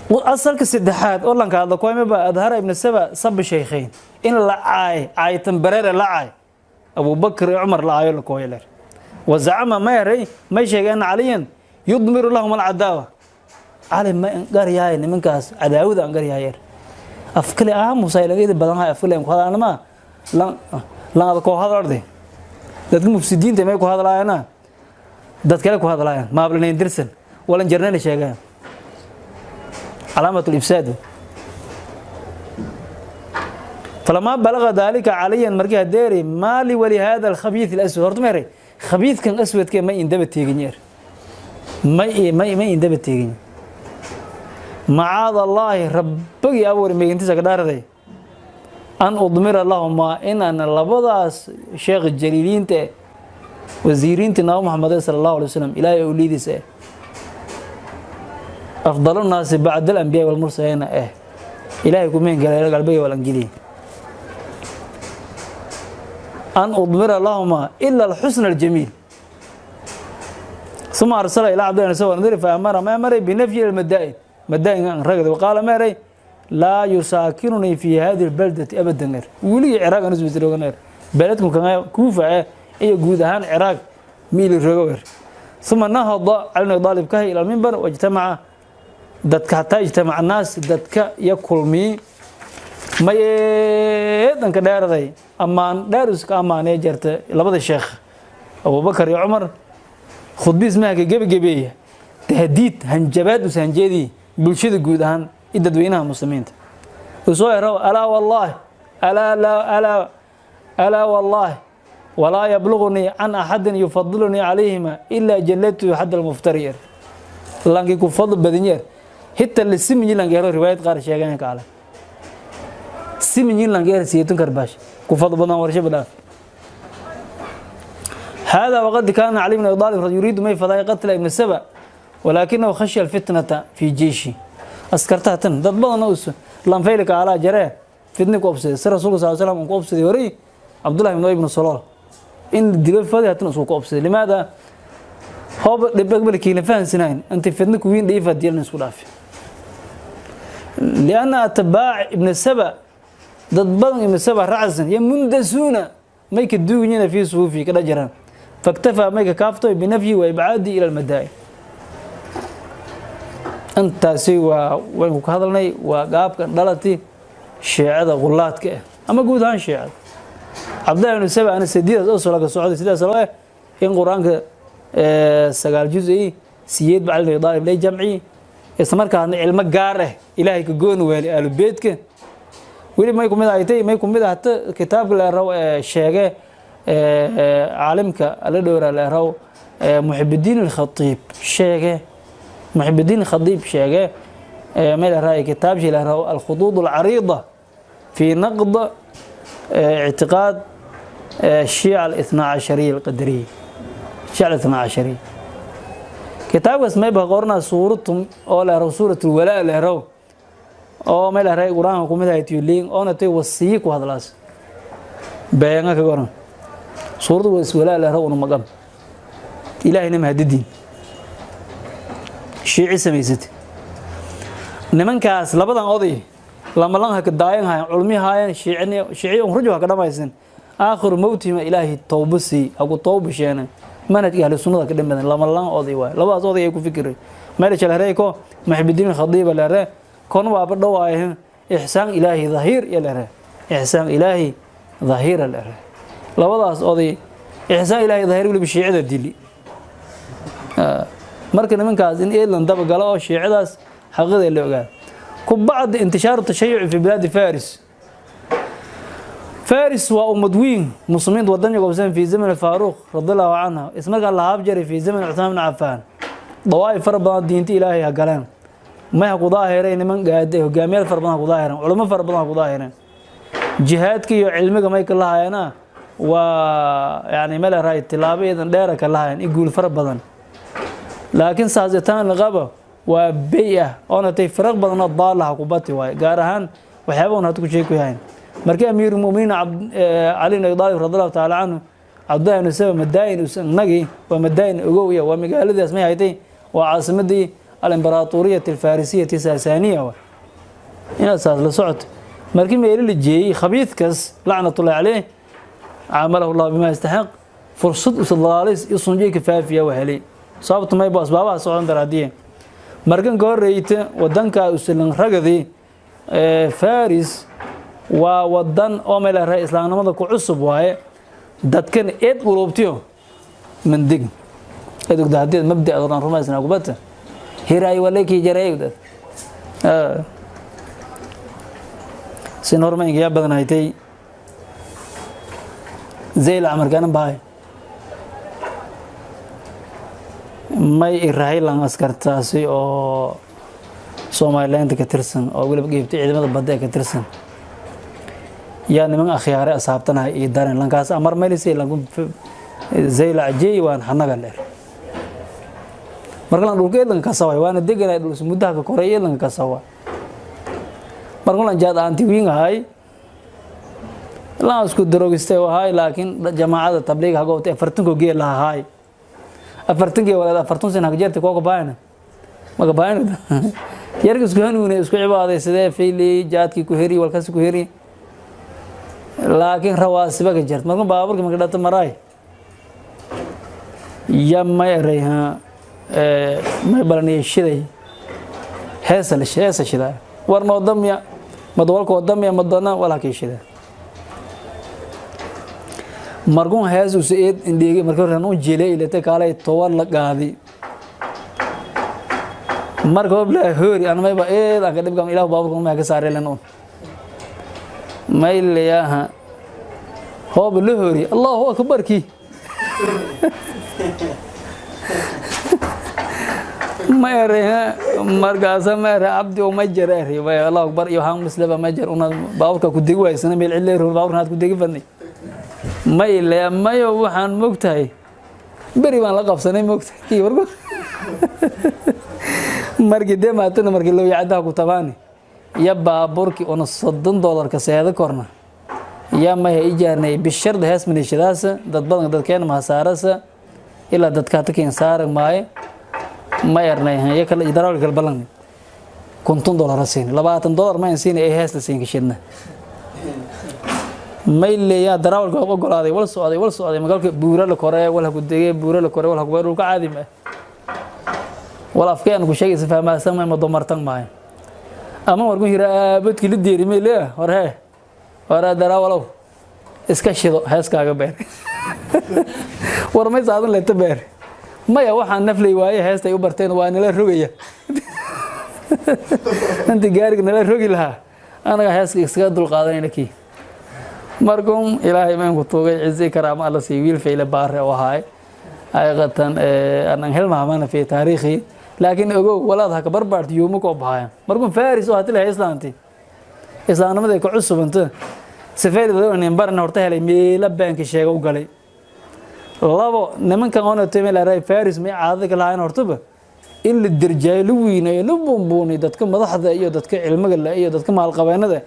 وأصل كسدحات والله كهذا كوي ما أظهر ابن السبأ صب شيخين إن لا عاي عاي تنبرر لا عاي أبو بكر عمر لا عاي الكويلر وزعم ما يري ما يشيء أن عليا يضمر لهم العداوة علي ما قال ياي من كاس عداوة قال ياي أفكلي أهم وسائل غير بدنها أفكلي هذا أنا ما لا لا هذا كو هذا أرضي dadka mufsidiinta may ku hadlaayana dad kale ku hadlaayaan ma ablaneen dirsan wala jarnana sheegaan علامة الإفساد. فلما بلغ ذلك عليا مركه ديري ما لي ولهذا الخبيث الأسود هرت ميري خبيث كان أسود كان ما يندبت تيجنير ما يندبت تيجن معاذ الله ربي أول ما ينتزع دار أن أضمر اللهم إن أنا لبضاس شيخ الجليلين ت وزيرين تناو محمد صلى الله عليه وسلم إلى أوليدي سه أفضل الناس بعد الأنبياء والمرسلين إيه إلهي كمين قال قلبي والأنجلي أن أضمر اللهم إلا الحسن الجميل. ثم أرسل إلى عبد الله سوى نذير فأمر ما أمر بنفي المدائن مدائن رقد وقال ماري لا يساكنني في هذه البلدة أبدا. ولي عراق نسبة لغنير بلدكم كان كوفة أي جودهان عراق ميل الرجوير. ثم نهض على طالب كه إلى المنبر واجتمع دتك حتى اجتمع الناس دتك يأكل مي ما يدن كدار ذي أمان دارس كأمان يجرت لبض الشيخ أبو بكر يا عمر خد بيس معك جيب جيبيه Tahdiid hanjabaad us hanjeedii bulshada guud ahaan iyo dadweynaha muslimiinta. Usoo erow alaa wallaahi alaa laa alaa alaa wallaahi walaa yablugunii can axadin yufadilunii calayhima ilaa jalladtu xadda almuftari er lankii ku fadl badan yeer hita la siminyi langeero riwaayad qaar sheegayan kaale siminyi langeer siyeetun karbaash ku fadl badan warshe badhaaf. هذا وقد كان علي بن أبي طالب يريد ما يفضل قتل ابن سبأ ولكنه خشي الفتنة في جيشه. أسكرتها تن dad badan oo lanfaylka ala jare fitna ku obsaday si rasuulka sallallahu alayhi wasallam ku obsaday horay Abdullah ibn Ubay ibn Salul in dilo fadi hatan soo ku obsaday limaada hoob dhibag balkii la fahansanayn inta fitna ku weyn dhiifa diilna isku dhaafi لأن أتباع ابن سبأ dad badan ibn Saba racsan yamundasuuna may ka duugnina fi suufi kada jiraan فاكتفى ميك كافتو بنفي وإبعادي إلى المدائن. intaasi waa waynu ka hadalnay waa gaabka dhalati shiicada qulaadka ah ama guud ahaan shiicada. Cabdullahi ibn Saba ana sideedaas oo soo laga socday sidaas loo eh in quraanka 9 juz'i siyeed bacali ibn Abi Talib lay jamci isla markaana cilmo gaar ah Ilaahay ka goon weeli aalu beedka weli may ku mid ahayd may ku mid ahata kitaabka la raw sheege caalimka la dhowra la raw Muhibbiddin al-Khatib sheege محب الدين الخطيب شيخه ما له رأي كتاب شيء له الخطوط العريضة في نقد اعتقاد الشيعة الاثنى عشرية القدرية. الشيعة الاثنى عشرية كتاب اسمه بقرنا صورتهم أو له سورة الولاء له رو أو ما له رأي قرآن حكومة هيتيولين أو نتي وصيك وهذا لاس بيانك قرآن سورة الولاء له رو ونمقام إلهي نمهددين شيعي سميست nimankaas labadan oday lama lan haka daayan hayan culmi hayan shiicni shiici oo rujo haka dhamaysan aakhir mawtima ilaahi tawbasi haku tawbasheena manhajka ahlu sunnada ka dhimadan lama lan oday waay labadaas oday ay ku fikiray meel jala reeyko Muhibbiddin Khadiib la ree kon waa badhawaay ihsaan ilaahi dhahiir ya la ree ihsaan ilaahi dhahiir la ree labadaas oday ihsaan ilaahi dhahiir wali shiicada dili marka nimankaas in eelan daba galo oo shiicadaas xaqada la ogaado ku bacd intishar tashayuc fi bilad faris. Faris waa ummad weyn muslimiinta wadanka goobsan fi zaman al-Faruq radiyallahu anhu ismarka la habjari fi zaman Uthman ibn Affan dawaay far badan diinta Ilaahay ha galeen ma ha ku daahireen niman gaaday hogaamiyaal far badan ku daahireen culimo far badan ku daahireen jihaadka iyo cilmiga may ka lahaayana waa yaani meel raay tilaabadan dheer ka lahaayeen guul far badan laakiin saazitaan laqaba waa bay-ah oona tay firaq badan oo daalaha ku bati waay gaar ahaan waxyaabo aan hadda ku sheegayahay markii amiirul mu'miniin Ali ibn Abi Talib radiyallahu ta'ala anhu Abdullah ibn Saba Madain usnagi waa Madain ogow iyo waa magaaladaas may haytay waa caasimadii al-imbaraaturiyah al-farisiyah Sasaniya waa ina saas la socod markii meel la jeeyay khabiidkaas la'natullahi alayhi amalahu Allah bima yastahiq fursad usdalaalis isunjay kafaafiya wahelay sababtu may baa asbaabaha socon daraadiyeen markan ka horreeyta wadanka uslan ragadii Faris waa wadan oo meel raay islaamnimada ku cusub waaye dadkan eed qulubtiyo mandig eed ogdaadid mabda oran rumaysna gubata hiray walaki jaray dad sin hormayn yaa badan haytay zeyl amarkan baay may irahay lan askartaasi oo Soomaaliland ka tirsan oo waliba geebtay ciidamada badda ka tirsan yaa niman akhyaare asaabtanahay iyo dareen lankaas amar meelisay lanku zeyl ajay waan xanaga leer marka lan dhulka lanka saway waana deganay dhul muddaha ka koray lanka sawa marka lan jaad aanti wiin ahay la isku darogistay wahay laakiin jamaacada tabliiq hagoobtay afartanko geel lahay afartankii walaal 40 sano jeerta kooga baayna maga baayna yarga isku hanuunay isku cibaaday sidee fiili jaadki ku heri walkaas ku heri laakiin rawaasiba ka jeert marka baaburka marka dhata maray ya may reeha may balanay shiday heesa la heesa shiday warno damya madwalko damya madana wala kii shiday markuu hees u seed indheegay markii hore uu jeelay ilaa kaalay toban la qaadi Marka hoob la hoori aan mayba eed aan ka dhibgam ilaah baaburka ma ka saaray lan on may leeyaha hoob la hoori Allahu akbar ki ma ereha markaas ma ere abdi oo ma jareeri way Allahu akbar iyo haan muslima ma jar una baaburka ku degi waysana meel cid leer baaburka aad ku degi fadnay may leeyahay mayo waxaan mogtahay beri baan la qabsanay mogtahay kii warku markii dee maatana markii loo yacdaa ku tabaani ya baaburki ona $30 ka seeda korna ya ma hay ijaarnay bishard hees manishadaas dad badan dadkeena ma saarasa ilaa dadka ta keen saarag maaye ma yarnay ya kala idarawal kala balan $50 siin $20 ma siin ay hees la siin kashidna may leeyaa darawalka ogolaaday wal socday magaalka buura la koray wal ku degay buura la koray wal ku dhulka caadi ma wal afkeen ku sheegay si fahmaysan ma domartan maayo ama warku hiraabadki la deerimay leeyahay hore hore darawalow iska shido heeskaaga beer war may saadan leeta beer maya waxaan naflay waaye heestay u barteen waa nala rogaya inta gaariga nala rogi lahaa anaga heeska iskaga dul qaadanayna kii markum ilaahay ma ku toogay cizi karaama alla si wiil fayle baare oo ahay ayqatan anan helmaamana fi taariikhi laakiin ogow walaad ha ka barbaarto yuuma ko bahayan markum faris oo hadii islaanti islaamnimada ka cusubanta safeerida in barna horta helay meela bank sheego u galay labo nimankan oo natay meel ay faris ma caadada ka lahayn hortaba in la dirjay la weynayo la buunbuunay dadka madaxda iyo dadka cilmiga la iyo dadka maalqabeennada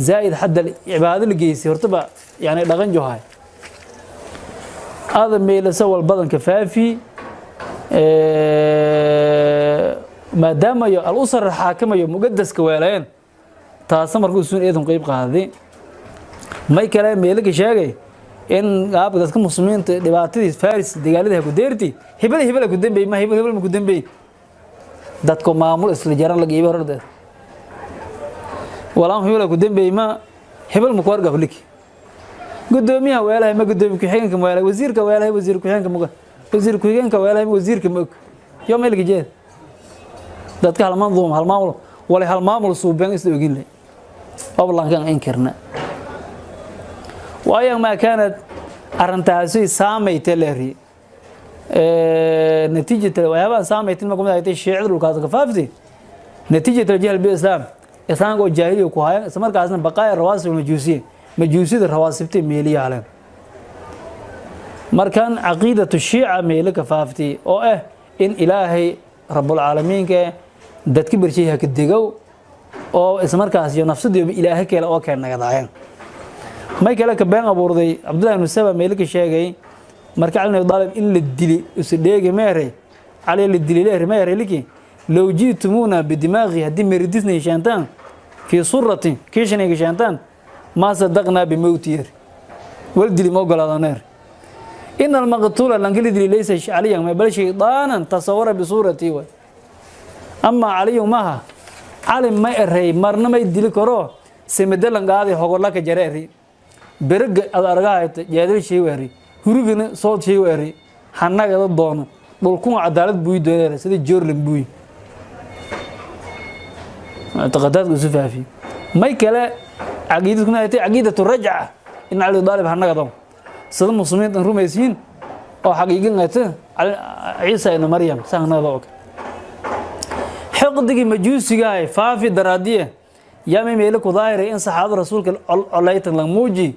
زائد حد العبادة الجيسي هرتبا يعني دغن جوهاي هذا ميل سوى البدن كفافي ما دام الأسر الحاكمة يو مقدس كوالين تاسمر كوسون ايدهم قيب قاضي ما كلام ميلك شاغي ان قاب dadka muslimiinta dhibaatadiis Faris dagaalada ku deerti hibada hibada ku dambeey ma hibada hibada ku dambeey dadku maamul isla jaran laga iibay horda walaam hibada ku dambeey ma hibal ma ku wargaf lik gudoomiyaha weelahay ma gudoomiye ku xigeenka ma weelahay wasiirka weelahay wasiir ku xigeenka ma wasiir ku xigeenka weelahay wasiirka ma yo meelka jeed dadka hal manduum hal maamul wala hal maamul suubeen isla ogin leh ablankan inkirna waayo ma kaanad arintaasi saameeytay leeri natiijada waxyaaba saameeytay ma kuma haytay shiicadu dhulkaas ka faaftay natiijada jahl bi islaam islaamka oo jaahiliyo ku hayan isla markaasna baqaaya rawaasib majuusiye majuusida rawaasibtay meeliyaaleen markan caqiidatu shiica meelo ka faaftay oo ah in ilaahay rabbul caalamiinka dadka barshayha ka digow oo isla markaas iyo nafsadooda ilaahay kale oo keen naga daayeen may kale ka been abuurday Abdullah ibn Saba meel ka sheegay marka Ali ibn Talib in la dili is dheegay meeray Ali la dili leer meeray liki law jiitumuna bidimaaghi hadii meridisna shantan fi surati kishna shantan ma sadaqna bi mawtir wal dili ma ogolaadaneer in al maqtuula lan kali dili laysa aliyan ma bal shaytaanan tasawara bi surati wa amma Ali maha Ali ma eray marna may dili karo simedalan gaadi hogorla ka jareeri berg argaayta jeedal shay weeri hurugina soo shay weeri xanaga doono dhulku cadaalad buu doonay sida Jordan buu اعتقادات وسفافي ما kale caqiidadkuna ay tahay caqiidatu raj'a in Ali Talib xanaga doon sida muslimiinta rumaysiin oo xaqiiqinayta Ciisa ibn Maryam sahnada oo xaqdigi majuusiga ay faafi daraadiye yaami meel ku daahiray in saxaabada rasuulka olaytan la muuji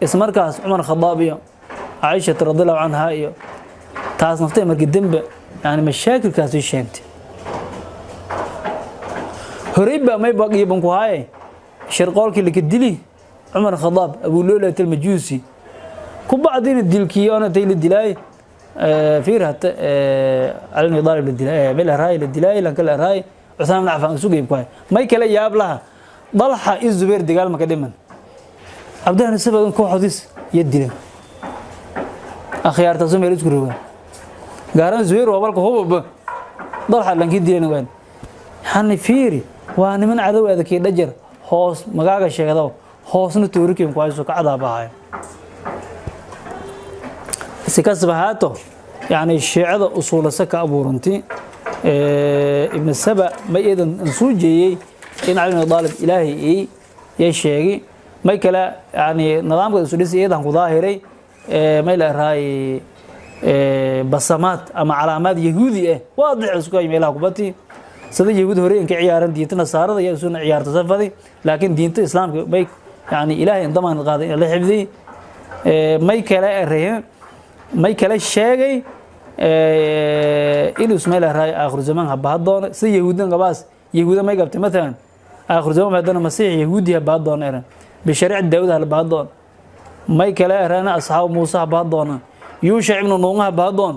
ismarkaas Umar Khattab iyo Aisha radhiyallahu anha iyo taas naftay markii dambe yani mashaakilkaas u sheentay horeyba may baqiiban ku haay shirqoolkii la dili Umar Khattab Abu Lu'lu'at al-Majusi ku bacdina dilkiyoona tay la dilay fiir hatta Ali ibn Talib la dilay meel raay la dilay lan kala raay Uthman ibn Affan suuq ku haay may kala yaab laha Dalha iyo Zubair dagaal ma ka dhiman Abdullah ibn Saba kooxdiis yadileen akhyaarta soo meel isku rogaan gaaran Zubair waa balka hubba Dalha lan ki dileen waan xani fiiri waa niman cadow adag ee dhajar hoos magaaga sheegado hoosna tuurkiin ku hayso ka cadaabahay si kasba haato yani shiicada usuulasa ka abuuranti Ibn Saba ma iidan soo jeeyay in Cali ibn Abi Talib ilaahay ay sheegay may kale yani nidaamka isu dhis iidan ku daahiray may la raay basamaad ama calaamaad yahuudi ah waadix isku ay meelaha kubati sida yahuud hore in ka ciyaaran diinta nasaarada iyo sunna ciyaarta safadi laakiin diinta islaamka may yani ilaahay indamaan qaaday in la xifdi may kale reeyeen may kale sheegay inuu ismail raay aakhir zaman ha bahdoon si yahuudan gabaas yahuuda may qabtay maalan aakhir zaman hadana masiix yahuudi ha bahdoon eran bishariic daawud ha bahdoon may kale reena asxaab muusa ha bahdoon yuusha ibn nuun ha bahdoon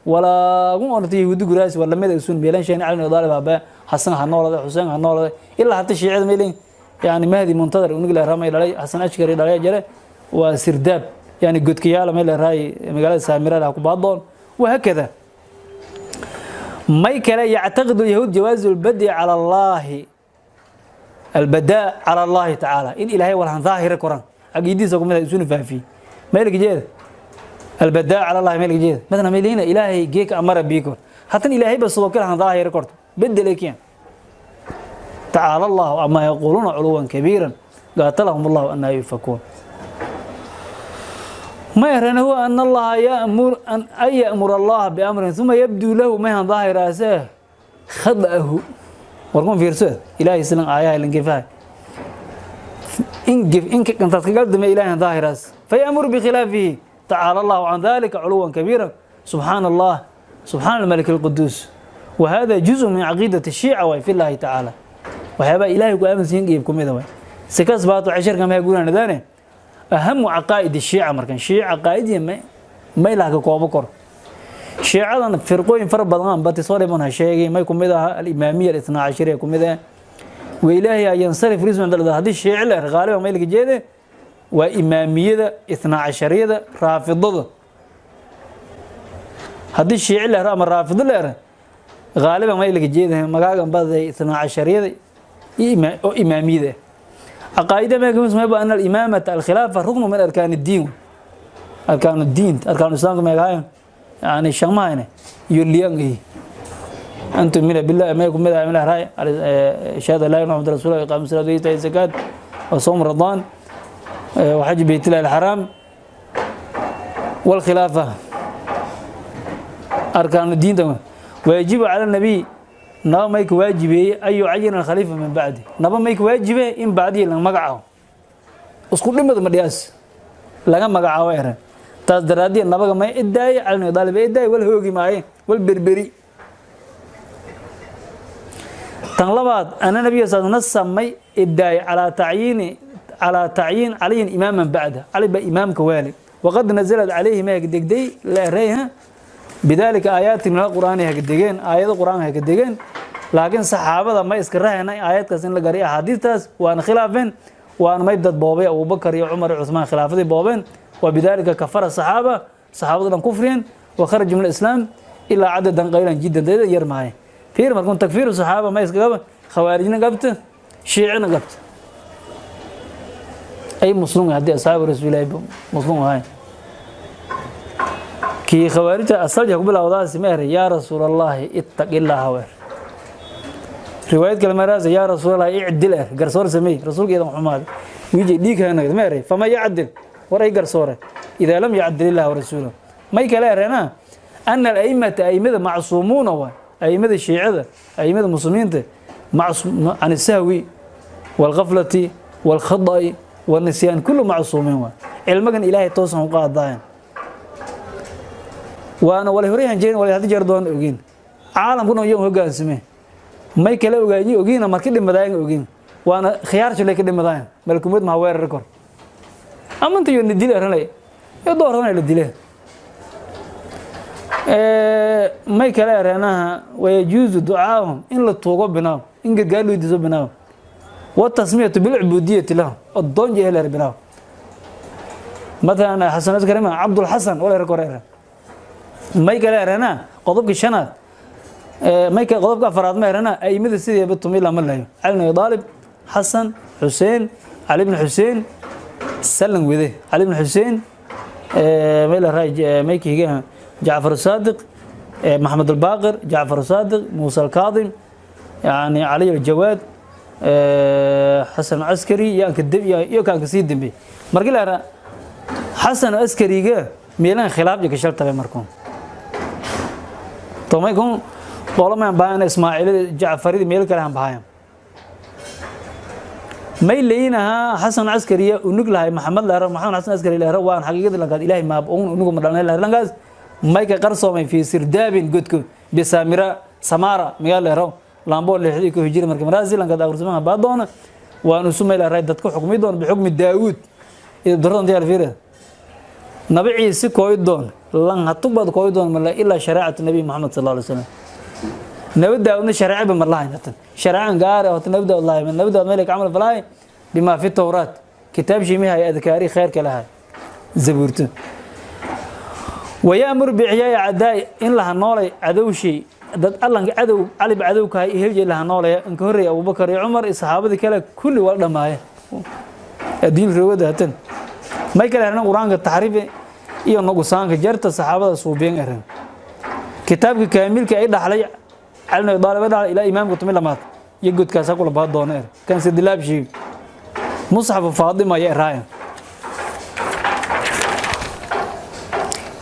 walaa gu ortay yahuudi guraas wala mid ay sun meelan sheen cali daalib ba xasan ha noolada xuseen ha noolada ilaa hatta shiicada meelin yani mahdi muntadar unig la ramay dhalay xasan ashkari dhalay jare waa sirdaab yani godkiyaal meel raay magaalada Saamirada ku baadoon وهكذا ما كلا يعتقد اليهود جواز البدء على الله البداء على الله تعالى إن إلهي ولا ظاهر القرآن عقيدي سوق مثلا يسون فافي ما لك جيد البداء على الله ما لك جيد مثلا ميلينا إلهي جيك أمر بيكون حتى إلهي بس لو كان ظاهر القرآن بدل لك يعني. تعالى الله عما يقولون علوا كبيرا قاتلهم الله أن يفكون ما يرون هو أن الله يأمر أن أي يأمر الله بأمر ثم يبدو له ما ظاهر أساه خطأه ورقم في رسول إلهي سلم آية لنكفاية إن إنك أنت تقدم إلهي ظاهر أس فيأمر بخلافه تعالى الله عن ذلك علوا كبيرا سبحان الله سبحان الملك القدوس وهذا جزء من عقيدة الشيعة وفي الله تعالى وهذا إلهي قام سينجيبكم إذا سكاس باطو عشر كما يقولون ذلك أهم عقائد الشيعة مركن الشيعة عقائدية ما يلها كوابكر الشيعة فرقوين فرق بدغان باتصال منها شيء ما يكون مدها الإمامية الاثنى عشرية يكون مدها وإلهي ينصرف رزق من هذه الشيعة غالبا ما يلقى جيدة وإمامية اثنى عشرية رافضة هذه الشيعة لا رافضة لا غالبا ما يلقى جيدة ما قال بعض اثنى عشرية إمامية عقائد ما يكون اسمها أن الإمامة الخلافة ركن من أركان الدين أركان الدين أركان الإسلام كما يقول يعني الشمائنة يليانه أنتم من بالله ما يكون من رأي شهادة لا إله إلا الله رسول الله إقام الصلاة وإيتاء الزكاة وصوم رمضان وحج بيت الله الحرام والخلافة أركان الدين تمام ويجب على النبي نبا ما يك واجبه أن يعين الخليفة من بعده نبا ما يك واجبه إن بعده لما مقعه اسكت لما مدياس لما مقعه إيران تاس درادي نبا ما إدعي على النضال بإدعي والهوجي معي والبربري تنلبات أن النبي صلى الله عليه وسلم ما إدعي على تعيين علي إماما بعده علي بإمام كوالي وقد نزلت عليه ما يقدقدي لا ريها بذلك آيات من القرآن هكدجين آيات القرآن هكدجين لكن صحابة ما يسكرها هنا آيات كسين لقري أحاديث وأن خلافين وأن ما يبدأ بابي أبو بكر يا عمر عثمان خلافة بابين وبذلك كفر الصحابة صحابة كفرين وخرجوا من الإسلام إلا عددا قليلا جدا ده يرمى في ما يكون تكفير الصحابة ما يسكرها خوارجنا قبته شيعنا قبته أي مسلم هدي أصحاب رسول الله مسلم هاي كي خوارج أصل يقبل أوضاع سمير يا رسول الله اتق الله وير رواية كلمة راز يا رسول الله اعدل قرصور سمي رسول كذا محمد ويجي ديك هنا ميري فما يعدل ورأي قرصورة إذا لم يعدل الله ورسوله ما يكلا رنا أن الأئمة أئمة معصومون و أئمة الشيعة أئمة المسلمين معصوم عن السهو والغفلة والخطأ والنسيان كله معصومين علمك إن إلهي توصل قاعد وأنا ولا هريان جين ولا هذا جردون أجين عالم كنا يوم هجان سمه ما يكلا أجيني أجين أما كل مداين أجين وأنا خيار شو لكل مداين ملكمود ما هو الركور أما أنت يوم نديله رناي يدور رناي للديله ما يكلا رناها ويجوز دعاهم إن للطوق بناهم إن قد قالوا يدزوا بناهم والتسمية بالعبودية لهم الضنجة هي بناهم مثلا حسن أذكر عبد الحسن ولا ركور ما يقال رنا قضبك الشنات ما يقال قضبك أفراد ما رنا أي مثل سيدي بتم إلا من لا علي طالب حسن حسين علي بن حسين سلم وذي علي بن حسين ما إلى راي ما يكيه جعفر الصادق Maxamed Albaaqir, Jacfar Saadiq, Muuse Alkaadim, yani Cali Aljawaad, Xasan Askari iyo kaan kasii dambeey. Markii la yidhaa Xasan Askariga meelahan khilaaf iyo kashal tabay, markuun tomay kun qolo maan baahana Ismaaciilada, Jacfarida meel kale han bahayaan may leeyinahaa. Xasan Askariya unug lahay Maxamed lahra, Maxamed Xasan Askari lahra, waan xaqiiqada lankaas Ilaahay maab uun unugu ma dhalnay lahra. Lankaas may ka qarsoomay fi sirdaabin godko bisaamira Samaara magaal lahra laambo lixdii ku hijiri. Marka maraasi lankaas akhrisamaha baa doona waan usu may lahray dadku xukmi doon bixukmi Daawuud iyo daradan diyaar fiire Nabi Ciise kooy doon lan hatubad kooy doon mala ilaa shariicatu Nabi Maxamed sallallahu alayhi wasallam. Nabi Daawudna shareecaba ma lahayn, hatan shareecan gaar ah Nabi Daawud lahayn. Nabi Daawud meel ka camal falay bima fi Tawraat, kitaab shiimiha ay adkaari khayrka lahay Zabuurta. Wayaamur biixyaay cadaay in laha noolay cadowshay dad allanka cadow Cali ba cadowka hay helje laha noolaya in ka horreeyay Abubakar iyo Cumar iyo saxaabadii kale kulli waa dhamaaye adduun roogada. Hatan may kale herna Qur-aanka taxriif iyo nugusaanka jarta saxaabada suubiyeen eran kitaabka kaamilka ay dhaxlay Cali ibn Abi Daalib dhaxlay ilaa imaamka tumi lamaad iyo godkaas kula baa doona er kan sidilaab sheeg musxaf Faadima iyo raayan.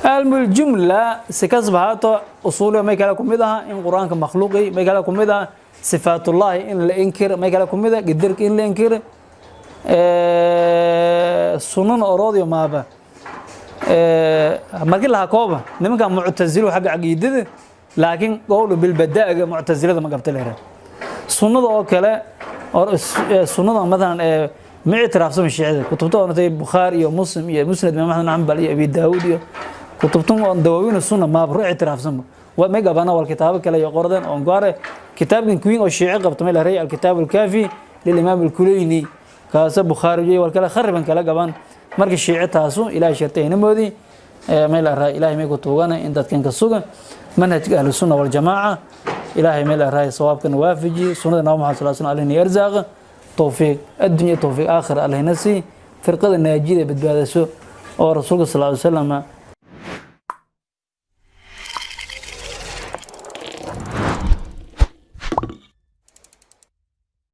Almuljumla si kasba haato usuuliga may kale ku mid aha in Qur-aanka makhluuqi, may kale ku mid aha sifaatullaahi in la inkir, may kale ku mid ah gidirka in la inkir, sunnana oroodiyo maaba. Markii lahaa kooba nimanka Muctasilo xagga caqiidada, laakiin qowlu bilbadaaga Muctasilada ma qabta leeyahay sunnada oo kale. Sunnada matalan ma ictiraafsan Shiicada kutubta oo natay Bukhaari iyo Muslim iyo Musnad Imaam Axmed Hanbal iyo Abi Daawud iyo kutubtan oo dawaawiin sunna maaba ru ictiraafsan wa may gabana wal kitaabo kale iyo qordeen oo gaare. Kitaabkan kuwiin oo Shiici qabta may leeyahay Alkitaab Alkaafi lilimaam Alkulayni, kaasa Bukhaari iyo wal kale khariban kala gaban. Marka Shiici taasu Ilaahay shartay moodi may leeyahay. Ilaahay may ku tuugana in dadkan ka sugan manhajka Ahlu Sunna wal Jamaaca. Ilaahay may leeyahay sawaabkan waafaji sunnada Nabi Muhammad sallallahu alayhi wasallam, arzaaqa tawfiiq addunya, tawfiiq aakhir Allah nasi firqada naajida badbaadaso oo Rasuulka sallallahu alayhi wasallam.